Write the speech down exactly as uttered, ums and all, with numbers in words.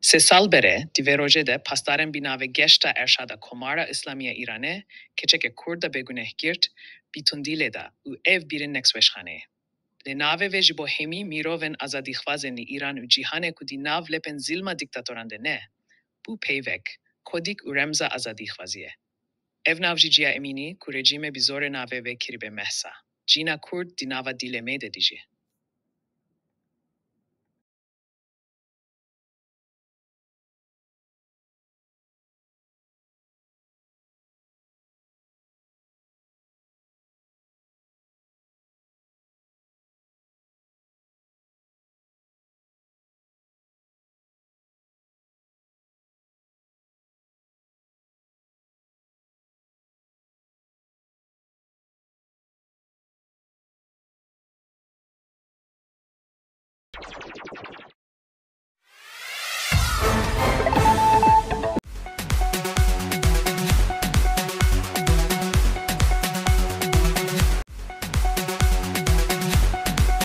Sê sal berê, di vê rojê de pasdarên bi navê Geşta Erşada Komara Îslamî ya Îranê keçeke Kurd de bêguneh girt, bi tundî lê da û ev birin neksweşxaneyê. Lê navê vê ji bo hemî mirovên azadîxwazên li Îran û cîhanê ku di nav lepên zilma dîktatoran de ne, bû peyvek, kodîk û remza azadîxwaziyê. Ev nav jî Ciya Emînî ku rejîmê bi zorê navê vê kiribe Mehsa, cîna Kurd di nava dilê me de dijî.